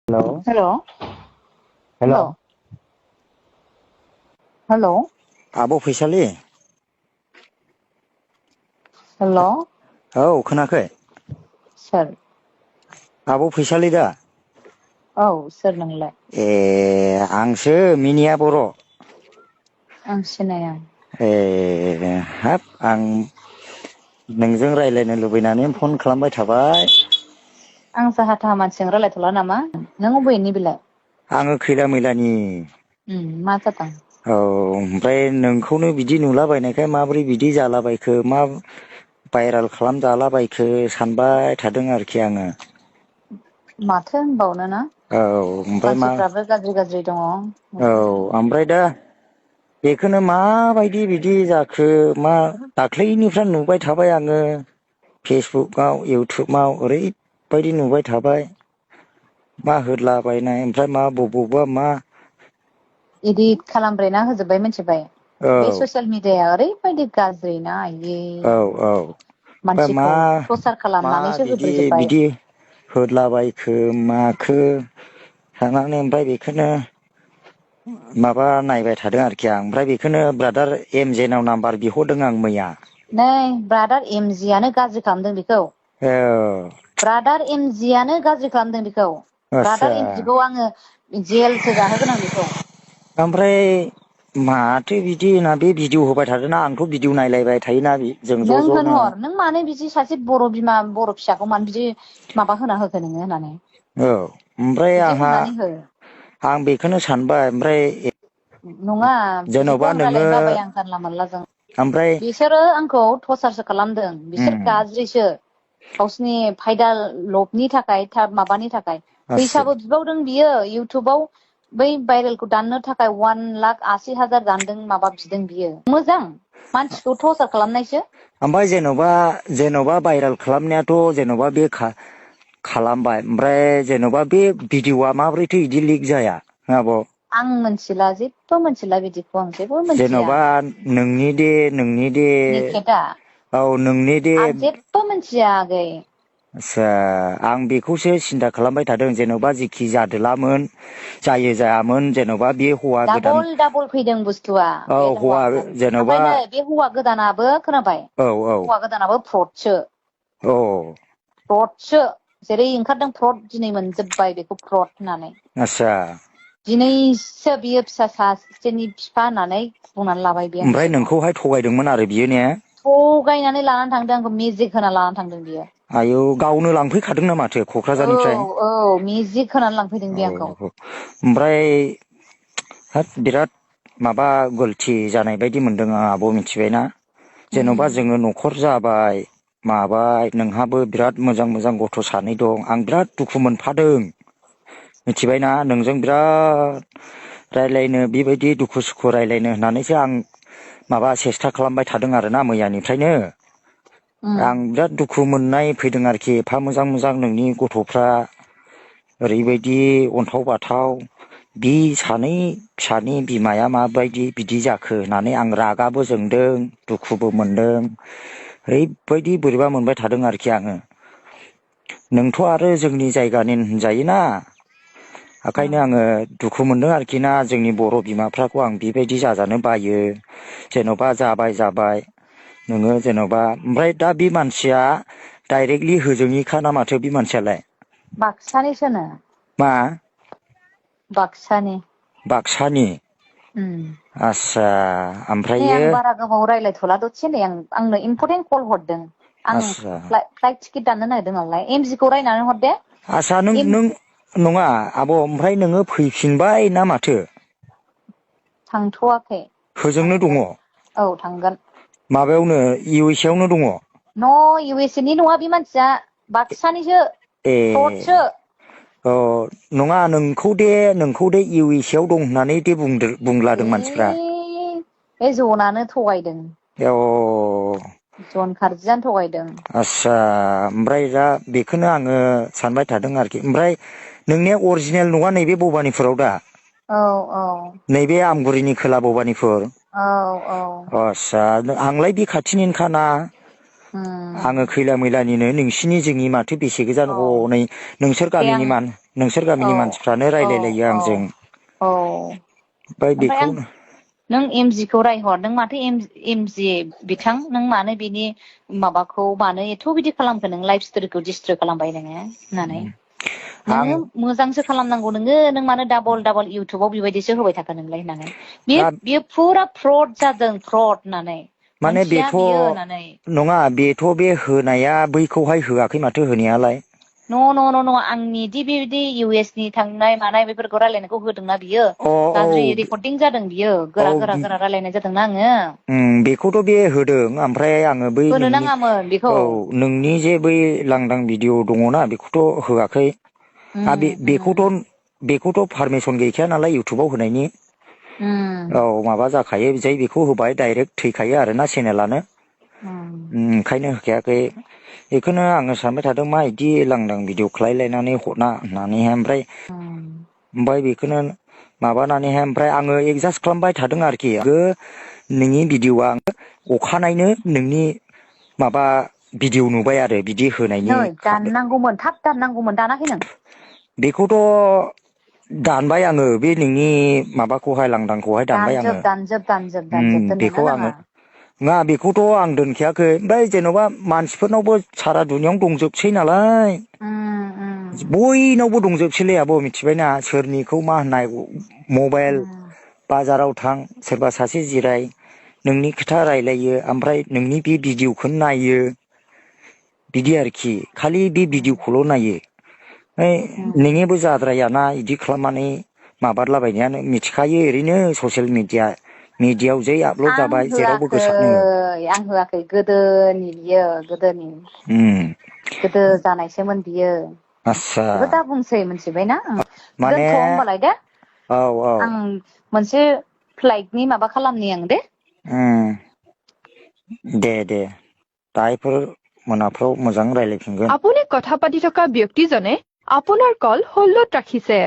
Hello. Hello. Hello. Hello. Abo Faisali. Hello. औ खोनाखै? सोर? आब' फैसालि दा? औ सोर नोंलाय? आंसो मिनिया बर'। आं सिनाया। हाब आं नोंजों रायज्लायनो लुबैनानै फन खालामबाय थाबाय। आं जाहा थाहा मानसिजों रायलायथ'ला नामा? नों अबेनि बेलाय? आङो खैला मैलानि। मा जादों? औ ओमफ्राय नोंखौनो बिदि नुलाबायनायखाय माबोरै बिदि जालाबायखो मा भाइरेल खालामजालाबायखो सानबाय थादों आरोखि आङो। माथो होनबावनो ना? औ ओमफ्राय मा मानसिफ्राबो गाज्रि दङ। औ ओमफ्राय दा बेखौनो माबायदि बिदि जाखो मा दाख्लैनिफ्राय नुबाय थाबाय आङो फेसबुकआव इउटुबाव ओरैबायदि नुबाय थाबाय। मा होदलाबायनाय ओमफ्राय मा बबावबा मा इदिट खालामब्रेना होजोब्बाय मिथिबाय। औ बे ससियेल मिडियाया ओरैबायदि गाज्रि ना आयै औ ओमफ्राय मानसिखौ टरचार मा खालामनानैसो बिदि होब्रेजोब्बाय। बिदि होदलाबायखो माखो थांनानै ओमफ्राय बेखौनो माबा नायबाय थादों आरोखि आं ओमफ्राय बेखौनो ब्रादार एम जे नाव नाम्बार बिहरदों आं मैया। नै ब्रादार एमजियानो गाज्रि खालामदों बेखौ। औ ब्रादार एमजियानो गाज्रि खालामदों बेखौ। आदसा ब्रादार एमजिखौ आङो जेलसो जाहोगोन आं बेखौ। ओमफ्राय माथो बिदि होना बे भिडिअ होबाय थादोंना आंथ' भिडिअ नायलायबाय थायोना जों ज' नों ज'नो होनहर नों मानो बिदि सासे बर' बिमा बर' फिसाखौ मानो बिदि माबा होना होखो नोङो होननानै। औ ओमफ्राय बिदि होननानै हो आं बेखौनो सानबाय ओमफ्राय नङा जेन'बा बिदिखौनो नोङो रायलायनो बाबाय आं जानला मोनलाजों। ओमफ्राय बिसोरो आंखौ टरचारसो खालामदों बिसोर गाज्रिसो। गावसिनि फायदा लबनि थाखाय माबानि थाखाय आसि फैसाबो बिबावदों बियो इउटुबाव बै भाइरेलखौ दाननो थाखाय 1,80,000 दानदों माबा बिदों बियो मोजां मानसिखौ टरचार खालामनायसो। ओमफ्राय जेन'बा भाइरेल खालामनायाथ' जेन'बा बे खालामबाय ओमफ्राय जेन'बा बे भिडिअ'आ माबोरैथो बिदि लिक जाया आब'? आं मिथिला जेबो मिथिला बिदिखौ आं जेबो मिथिया। जेन'बा नोंनि दे निखेथा औ नोंनि दे आं जेबो मिथिया आगै। आस्सा आं बेखौसो सिन्था खालामबाय थादों जेन'बा जेखि जादोलामोन जायो जायामोन जेन'बा बे हौवा गोदान डाबल फैदों बुस्थुआ औ बे हौवा जेन'बा ओमफ्राय नै बे हौवा गोदानाबो खोनाबाय औ औ हौवा गोदानाबो फ्रदसो। औ फ्रदसो जेरै ओंखारदों फ्रद दिनै मोनजोबबाय बेखौ फ्रद होननानै। आस्सा दिनैसो बियो फिसा सासेनि बिफा होननानै बुंनानै लाबाय बे आंनि ओमफ्राय सिगाङाव। नोंखौहाय थगायदोंमोन आरो बियो ने? थगायनानै लानानै थांदों आंखौ मेजिक होना लानानै थांदों बियो। आयौ गावनो लांफैखादों ना माथो औ क'क्राझारनिफ्राय? औ मेजिक होनानै लांफैदों बे आंखौ औ ओमफ्राय हाब बिराद माबा गलथि जानाय बायदि मोनदों आं आब' मिथिबायना? जेन'बा जोङो न'खर जाबाय माबाय नोंहाबो बिराद मोजां गथ' सानै दं आं बिराद दुखु मोनफादों। मिथिबायना नोंजों बिराद रायज्लायनो बेबायदि दुखु सुखु रायज्लायनो होननानैसो आं माबा सेस्था खालामबाय थादों आरोना मैयानिफ्रायनो आं बिराद दुखु मोननाय फैदों आरोखि एफा मोजां नोंनि गथ'फ्रा ओरैबायदि अन्थाव बाथाव बि सानै फिसानि बिमाया माबायदि बिदि जाखो होननानै आं रागाबो जोंदों दुखुबो मोनदों ओरैबायदि बोरैबा मोनबाय थादों आरोखि आङो। नोंथ' आरो जोंनि जायगानि होनजायोना ओंखायनो आङो दुखु मोनदों आरोखि ना जोंनि बर' बिमाफ्राखौ आं बेबायदि जाजानो बायो। जेन'बा जाबाय नोङो जेन'बा ओमफ्राय दा बे मानसिया डाइरेक्टलि होजोंनिखा ना माथो बे मानसियालाय? बाक्सानिसोनो। मा? बाक्सानि। बाक्सानि? उम आस्सा नै ओमफ्रायो आं बारा गोबाव रायज्लायथ'ला दसे नै आंनो इम्परटेन्ट कल हरदों। आं आस्सा फ्लाइट टिकेट दाननो नागिरदों नालाय एम जि खौ रायनानै हर दे। आस्सा नों नङा आब' ओमफ्राय नोङो फैफिनबाय ना माथो? थांथ'वाखै होजोंनो दङ थांगोन औ थांगोन। माबायावनो इउ एस ए आवनो दङ? न' इउ एस ए नि नङा बे मानसिया बाक्सानिसो फ्रदसो। अ नङा नोंखौ दे इउ एस ए आव दं होननानै दे बुंलादों मानसिफ्रा। बे जनानो थगायदों। अ जन खार्जियानो थगायदों। आस्सा ओमफ्राय दा बेखौनो आङो सानबाय थादों आरोखि ओमफ्राय नोंनिया अरिजिनेल नङा नैबे भबानिपुराव दा? औ औ नैबे आमगुरिनि खोला भबानिपुर? औ औ आस्सा आंलाय बे खाथिनिनोखाना आङो खैला मैलानिनो नोंसिनि जोंनि माथो बेसे गोजान औ हनै नोंसोर दे आं गामिनि नोंसोर गामिनि मानसिफ्रानो रायलायलायो आंजों ओमफ्राय आं नों एमजिखौ रायहर नों माथो एमजि बिथां नों मानो बिनि माबाखौ मानो एथ' बिदि खालामखो नों लाइफ स्ट'रिखौ डिस्ट्रय खालामबाय नोङो होननानै आं नोङो मोजांसो खालामनांगौ नोङो मानो डाबल इउटुबाव बेबायदिसो होबाय थाखो नोंलाय होननानै बियो फुरा फ्रड जादों फ्रड होननानै माने मोनथिया बेथ' बियो होननानै नङा बेथ' बे होनाया बैखौहाय होआखै माथो होनायालाय न' आंनि बेबायदि इउ एस नि थांनाय मानाय बेफोरखौ रायलायनायखौ होदोंना बियो अ औ गाज्रि रेकर्डिं जादों बियो औ गोरा रायलायनाय जादोंना आङो बेखौथ' बे होदों ओमफ्राय आङो बै होनो नोंनि नाङामोन बेखौ नोंनि जे बै लांदां भिडिअ' दङना बेखौथ' होआखै बेखौथ' पारमिसन गैखाया नालाय इउटुबाव होनायनि माबा जाखायो जै बेखौ होबाय डाइरेक्ट थैखायो आरोना चेनेलानो ओंखायनो होखायाखै बेखौनो आङो सानबाय थादों मा बिदि लांदां भिडिअ खालायलायनानै हरना होननानैहाय ओमफ्राय बेखौनो माबानानैहाय ओमफ्राय आङो एडजास्ट खालामबाय थादों आरोखि नोंनि भिडिअ'आ अखानायनो नोंनि माबा भिडिअ नुबाय आरो बिदि होनायनि नै दाननांगौमोन थाब दाननांगौमोन दानाखै नों बेखौथ' दानबाय आङो बे नोंनि माबाखौहाय लांदांखौहाय दानबाय आङो दानजोब दोननोनो बेखौ आङो नाङा नङा बेखौथ' आं दोनखायाखै ओमफ्राय जेन'बा मानसिफोरनावबो सारा दुनियावनो दंजोबसै नालाय बयनावबो दंजोबसैलै आब' मिथिबायना सोरनिखौ मा होननाय मबाइल बाजाराव थां सोरबा सासे जिराय नोंनि खोथा रायलायो ओमफ्राय नोंनि बे भिडिअ'खौनो नायो बिदि आरोखि खालि बे भिडिअ'खौल' नायो नोंनिबो जाद्रायाना बिदि खालामनानै माबारलाबायनायानो मिथिखायो ओरैनो ससियेल मिडियाआव जै आपलड आं जाबाय जेरावबो गोसारनो होआखै गोदोनि बियो गोदो जानायसोमोन बियो आस्सा बेखौ दा बुंसै मिथिबायना माने दोनथ' होमबालाय दे औ औ आं मोनसे फ्लाइटनि माबा खालामनि आं दे दे दाहायफोर मोनाफ्राव मोजां रायलायफिनगोन আপুনি কথা পাতি থকা ব্যক্তিজনে আপোনাৰ কল হোল্ডত ৰাখিছে